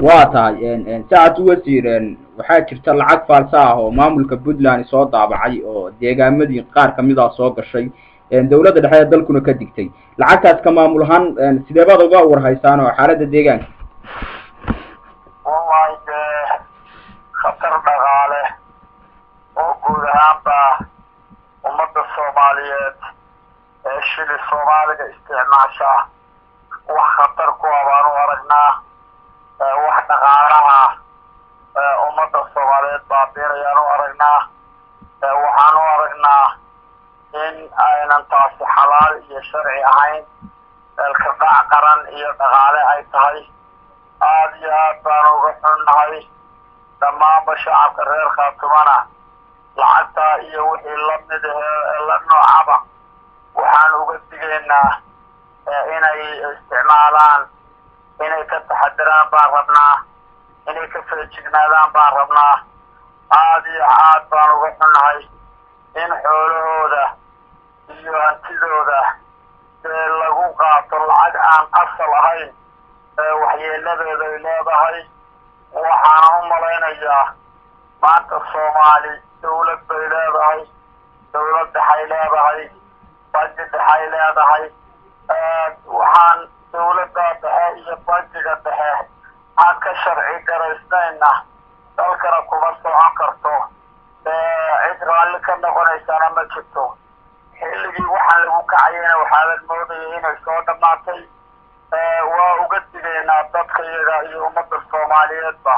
Waa tahay, saacad wasiir, waxaa jirta lacag faalsa ah oo maamulka Puntland soo daabacay oo deegaamadii qaar kamid ah soo gashay, dawladda dhexe ee dalkuna ka digtay. Lacagtaas ka maamul ahaan sidee baad uga warhaysaan oo xaaladda deegaanka? Wallahi dee khatar dhaqaale oo guud ahaanba ummadda Soomaaliyeed ee shili Soomaaliga isticmaasha wax khatar ku ah baan u aragnaa. Wax dhaqaalaha ummadda Soomaaliyeed baabiinayaan u aragnaa. Waxaan u aragnaa in aynan taasi xalaal iyo sharci ahayn, eelkadhac qaran iyo dhaqaale ay tahay. Aada iyo aad baan uga xunnahay. Dhammaanba shacabka reer Khaatumana lacagta iyo wixii lamid ahee la noocaba waxaan uga digaynaa inay isticmaalaan, inay ka taxadiraan baan rabnaa, inay ka feejignaadaan baan rabnaa. Aada iyo aad baan uga xunnahay in xoolahooda iyo hantidooda dee lagu qaato lacag aan asal ahayn ee waxyeeladeeda ay leedahay. Waxaana u malaynayaa maanta Soomaali dawlad bay leedahay, dawlad dhexay leedahay, bangi dhexay leedahay. Waxaan dawladda dhexe iyo bangiga dhexe aan ka sharci garaysnayna dalkana kuma socon karto, cid raalli ka noqonaysana ma jirto. Xilligii waxaan lagu kacayana waxaadan moodayay inay soo dhammaatay. Waa uga digaynaa dadka iyaga iyo ummadda Soomaaliyeedba.